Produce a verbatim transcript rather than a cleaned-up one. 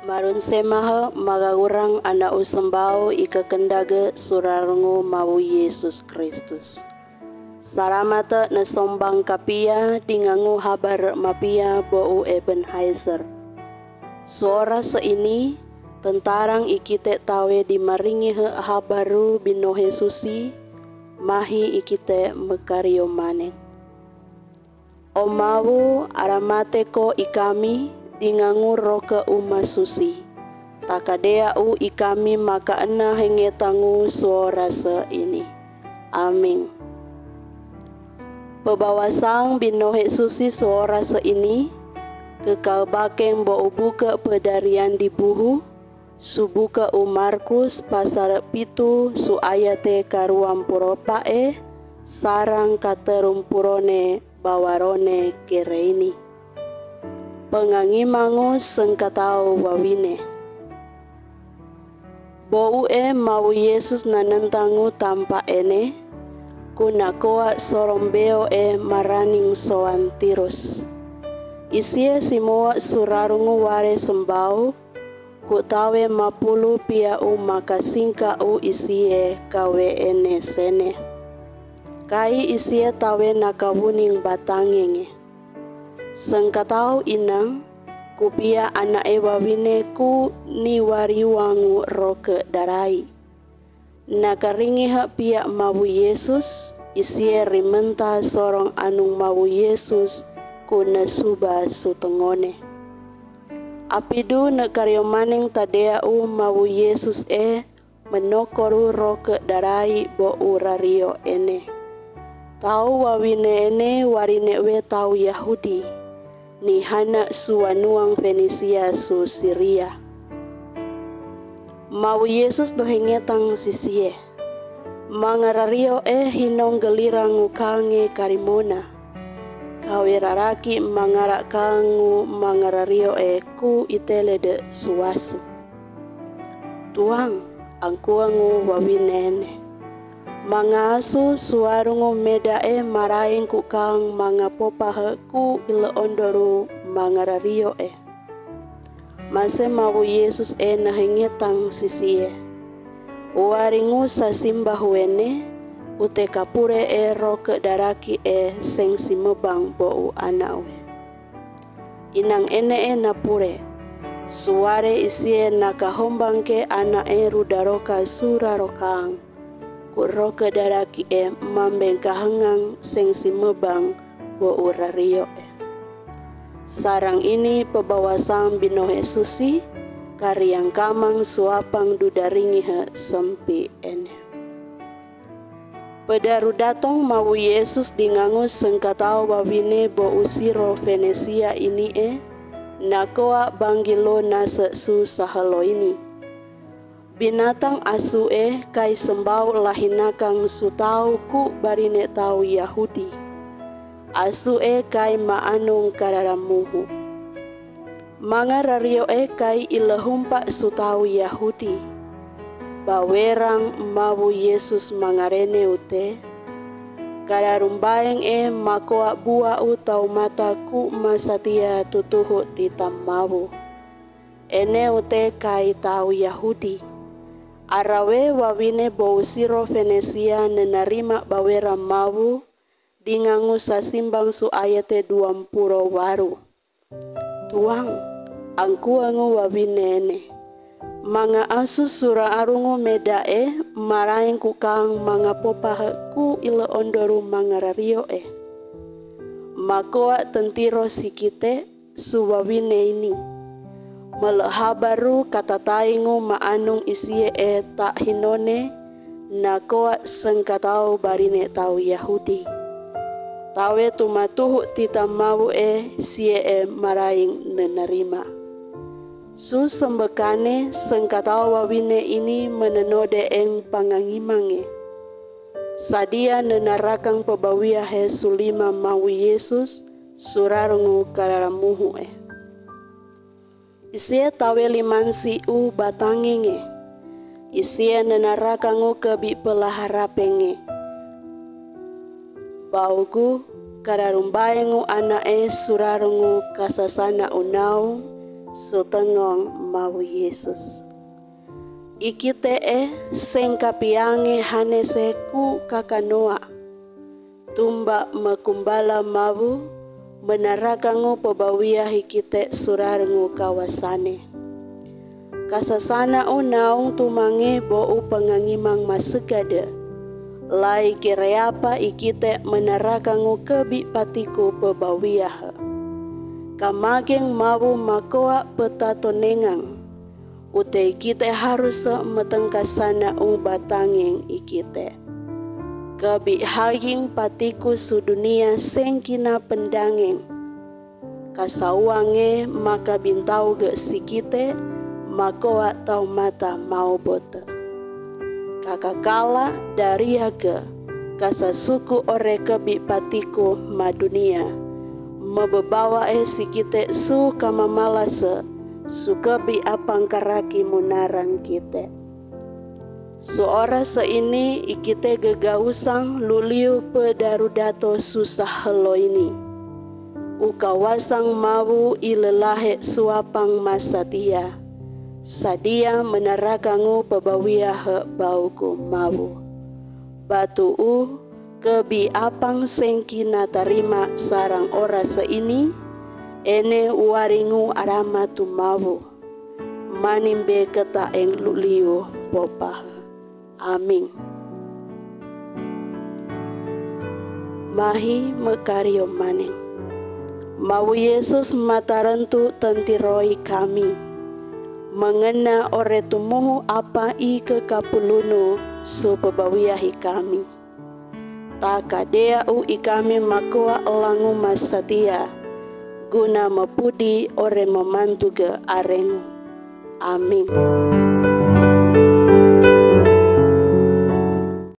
Maronsemahe magagurang ana'u sembao i kakendage surarungu mawu Yesus Kristus. Salamate ne sombang kapia dingangu habar mapia bo'u Ebenhaezer. Suora seini, tentarang i kite tawe dimaringihe habaru binohe susi, mahi i kite mekario manen. O mawu, aramate ko i kami, dingangu roke uma susi. Takadea u i kami maka ena hengetangu suora seini. Amin. Pebawasang binohe susi suora seini, kekal bakeng bo'u buke pedarian di buhu, subuke u Markus pasal pitu su ayate karuampuropa'e, sarang katerumpurone bawarone kereini. Pengangimangu sengkatau wawine. Bo'u e mawu Yesus nanentangu tampa ene, ku nakoa sorong beo e maraning soan Tirus. Isie simoa surarungu ware sembau, ku tawe mapulu pia u makasingka u isie kawe ene sene. Kai isie tawe nakawuning batangenge. Sengkatau inang, ku pia ana'e wawine ku niwariwangu roke darai. Nakaringiha pia mawu Yesus, isie rimenta sorong anung mawu Yesus, ku nesuba sutengone. Apidu ne kariomaning tadea u mawu Yesus e, menokoru roke darai bo'u rario ene. Tau wawine ene warine we tau Yahudi, ni hana suwanuang Fenisia su Siria. Mawu Yesus dohengetang sisie. Mangarario e hinong gelirang ukange karimona. Kawe raraki mangara kangu mangarario e ku itelede suwasu. Tuang, angkuangu wawinene. Mangaasu suarungu medae maraing ku kang mangapopahe ku ile ondoru mangarario e. Mase mawu Yesus e nahengetang sisie. Uaringu sasimba huene, ute kapure e roke daraki e seng simebang bo'u ana ue. Inang ene e napure, suare isie nakahombang ke ana e rudaroka sura rokang, ku roke daraki e mambeng kahengang seng simebang bo'u rario e. Sarang ini pebawasang binohe susi, kariang kamang suapang dudaringihe sempi ene. Pedaru datong mawu Yesus dingangu sengkatau wawine bo'u siro Venesia ini e, nakoa banggilo nase su sahelo ini. Binatang asu e kai sembau lahinakang sutau ku barine tau Yahudi. Asu e kai maanung kararamuhu. Mangarario e kai ilehumpa sutau Yahudi. Bawerang mawu Yesus mangarene ute. Kararumbaeng e makoa bua u tau mata ku masatia tutuhu titam mawu. Ene ute kai tau Yahudi. Arawe wawine bo'u siro Venesia nenarima bawera mawu, dingangu sasimbang su ayate duampuro waru. Tuang, angkuangu wawinene. Manga asu sura arungu medae, maraeng ku kang mangapopahe ku ile ondoru mangarario e. Makoa tentiro sikite, su wawine ini. Mele habaru katataingu maanung isie e ta hinone, nakoa sengkatau barine tau Yahudi. Tawe tumatuhu titam mawu e sie e maraing nenarima. Su sembekane sengkatau wawine ini menenode eng pangangimange. Sadia nenarakang pebawia he sulima mawu Yesus, surarungu kararamuhu e. Isie tawe limansi u batangenge. Isie nenarakangu kebi pelaharapenge. Baugu, kararumbaengu ana e surarungu kasasana unau, Sotengong mawu Yesus. Ikite e seng kapiange hanese ku kakanoa. Tumba makumbala mawu, menarakangu pebawia hikite surarengu kawasane. Kasasana u naung tumange bo u pengangimang masegade. Lai kereapa ikite menarakangu kebi patiku pebawiahe. Kamageng mawu makoa petatonengang. Ute ikite haruse metengkasana u batangeng ikite. Kebi haging patiku su dunia sengkina pendangeng. Kasauange makabintau ge sikite, makoa tau mata mau bote. Kakakala daria ge, kasasuku ore kebi patiku madunia. Mebebawa e sikite su kamamalase, su kebi apang karaki munarang kite. Su ora seini ikite gegausang luliu pedaru dato susah helo ini. Ukawasang mawu ilelahe suapang masatia. Sadia menarakangu pebawiahe bauku mawu. Batu u kebi apang sengkina tarima sarang ora seini, ene uaringu aramatu mawu. Manimbe keta eng luliu popahe. Amin. Mahi mekario maneng. Mawu Yesus matarentu tentiroi kami. Mengena ore tumuhu apa i kekapulunu su pebawiahi kami. Takadea u ikami makoa elangu masatia, guna mepudi ore memantuge arengu. Amin.